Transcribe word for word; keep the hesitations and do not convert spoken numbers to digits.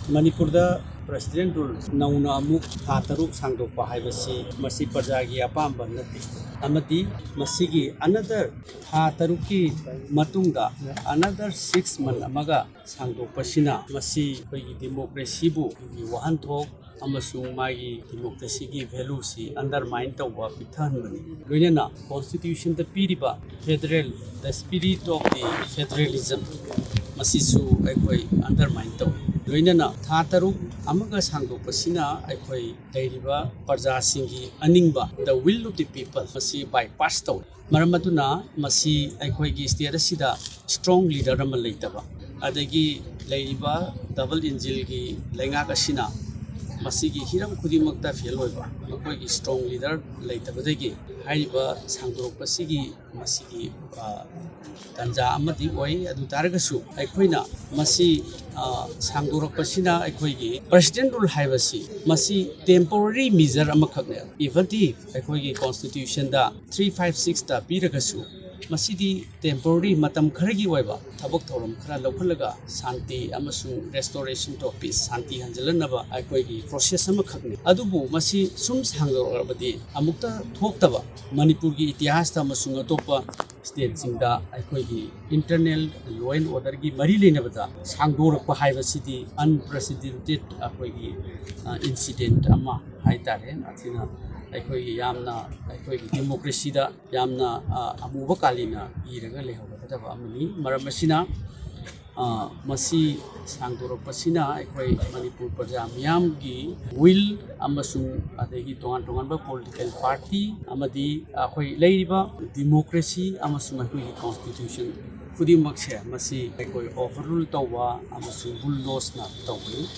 ꯃꯅꯤꯄꯨꯔꯗ President Rule ꯅꯧꯅ ꯑꯃꯨꯛ ꯊꯥ ꯇꯔꯨꯛ ꯁꯥꯡꯗꯣꯛꯄ ꯍꯥꯏꯕꯁꯤ ꯃꯁꯤ ꯄ꯭ꯔꯖꯥꯒꯤ ꯑꯄꯥꯝꯕ ꯅꯠꯇꯦ, ꯑꯃꯗꯤ ꯃꯁꯤꯒꯤ another ꯊꯥ ꯇꯔꯨꯛꯀꯤ ꯃꯇꯨꯡꯗ another six month ꯑꯃꯒ ꯁꯥꯡꯗꯣꯛꯄꯁꯤꯅ ꯃꯁꯤ ꯑꯩꯈꯣꯏꯒꯤ democracyꯕꯨ ꯑꯩꯈꯣꯏꯒꯤ ꯋꯥꯍꯟꯊꯣꯛ ꯑꯃꯁꯨꯡ ꯃꯥꯒꯤ democracyꯒꯤ valueꯁꯤ undermine ꯇꯧꯕ, ꯄꯤꯛꯊꯍꯟꯕꯅꯤ꯫ ꯂꯣꯏꯅꯅ constitutionꯗ ꯄꯤꯔꯤꯕ federal, the spirit of the federalism, ꯃꯁꯤꯁꯨ ꯑꯩꯈꯣꯏ undermine ꯇꯧꯏ꯫ ꯂꯣꯏꯅꯅ ꯊꯥ ꯇꯔꯨꯛ ꯑꯃꯒ ꯁꯥꯡꯗꯣꯛꯄꯁꯤꯅ ꯑꯩꯈꯣꯏ ꯂꯩꯔꯤꯕ ꯄ꯭ꯔꯖꯥꯁꯤꯡꯒꯤ ꯑꯅꯤꯡꯕ, the will of the people, ꯃꯁꯤ bypass ꯇꯧꯏ꯫ ꯃꯔꯝ ꯑꯗꯨꯅ ꯃꯁꯤ ꯑꯩꯈꯣꯏꯒꯤ state ꯑꯁꯤꯗ strong leader ꯑꯃ ꯂꯩꯇꯕ, ꯑꯗꯒꯤ ꯂꯩꯔꯤꯕ double engineꯒꯤ ꯂꯩꯉꯥꯛ ꯑꯁꯤꯅ ꯃꯁꯤꯒꯤ ꯍꯤꯔꯝ ꯈꯨꯗꯤꯡꯃꯛꯇ fail ꯑꯣꯏꯕ, ꯃꯈꯣꯏꯒꯤ strong leader ꯂꯩꯇꯕꯗꯒꯤ ꯍꯥꯏꯔꯤꯕ ꯁꯥꯡꯗꯣꯔꯛꯄꯁꯤꯒꯤ ꯃꯁꯤꯒꯤ, ꯑ, ꯇꯥꯟꯖꯥ ꯑꯃꯗꯤ ꯑꯣꯏ꯫ ꯑꯗꯨ ꯇꯥꯔꯒꯁꯨ ꯑꯩꯈꯣꯏꯅ ꯃꯁꯤ, ꯑ, ꯁꯥꯡꯗꯣꯔꯛꯄꯁꯤꯅ ꯑꯩꯈꯣꯏꯒꯤ President Rule ꯍꯥꯏꯕꯁꯤ ꯃꯁꯤ temporary measure ꯑꯃꯈꯛꯅꯦ꯫ Even if ꯑꯩꯈꯣꯏꯒꯤ constitutionꯗ three five sixꯇ ꯄꯤꯔꯒꯁꯨ, ꯃꯁꯤꯗꯤ temporary, ꯃꯇꯝ ꯈꯔꯒꯤ ꯑꯣꯏꯕ ꯊꯕꯛ ꯊꯧꯔꯝ ꯈꯔ ꯂꯧꯈꯠꯂꯒ ꯁꯥꯟꯇꯤ ꯑꯃꯁꯨꯡ restoration of peace, ꯁꯥꯟꯇꯤ ꯍꯟꯖꯤꯜꯍꯟꯅꯕ ꯑꯩꯈꯣꯏꯒꯤ process ꯑꯃꯈꯛꯅꯤ꯫ ꯑꯗꯨꯕꯨ ꯃꯁꯤ ꯁꯨꯝ ꯁꯥꯡꯗꯣꯔꯛꯂꯕꯗꯤ ꯑꯃꯨꯛꯇ ꯊꯣꯛꯇꯕ, ꯃꯅꯤꯄꯨꯔꯒꯤ ꯏꯇꯤꯍꯥꯁꯇ ꯑꯃꯁꯨꯡ ꯑꯇꯣꯞꯄ stateꯁꯤꯡꯗ ꯑꯩꯈꯣꯏꯒꯤ internal law and orderꯒꯤ ꯃꯔꯤ ꯂꯩꯅꯕꯗ ꯁꯥꯡꯗꯣꯔꯛꯄ ꯍꯥꯏꯕꯁꯤꯗꯤ unprecedented ꯑꯩꯈꯣꯏꯒꯤ, ꯑ, incident ꯑꯃ ꯍꯥꯏꯇꯥꯔꯦ꯫ ꯑꯁꯤꯅ ꯑꯩꯈꯣꯏꯒꯤ ꯌꯥꯝꯅ, ꯑꯩꯈꯣꯏꯒꯤ democracyꯗ ꯌꯥꯝꯅ, ꯑ, ꯑꯃꯨꯕ ꯀꯥꯂꯤꯅ ꯏꯔꯒ ꯂꯩꯍꯧꯒꯗꯕ ꯑꯃꯅꯤ꯫ ꯃꯔꯝ ꯑꯁꯤꯅ, ꯑ, ꯃꯁꯤ ꯁꯥꯡꯗꯣꯔꯛꯄꯁꯤꯅ ꯑꯩꯈꯣꯏ ꯃꯅꯤꯄꯨꯔ ꯄ꯭ꯔꯖꯥ ꯃꯤꯌꯥꯝꯒꯤ will ꯑꯃꯁꯨꯡ ꯑꯗꯒꯤ ꯇꯣꯉꯥꯟ ꯇꯣꯉꯥꯟꯕ political party ꯑꯃꯗꯤ ꯑꯩꯈꯣꯏ ꯂꯩꯔꯤꯕ democracy ꯑꯃꯁꯨꯡ ꯑꯩꯈꯣꯏꯒꯤ constitution ꯈꯨꯗꯤꯡꯃꯛꯁꯦ ꯃꯁꯤ ꯑꯩꯈꯣꯏ overrule ꯇꯧꯕ ꯑꯃꯁꯨꯡ bulldozerꯅ ꯇꯧꯕꯅꯤ꯫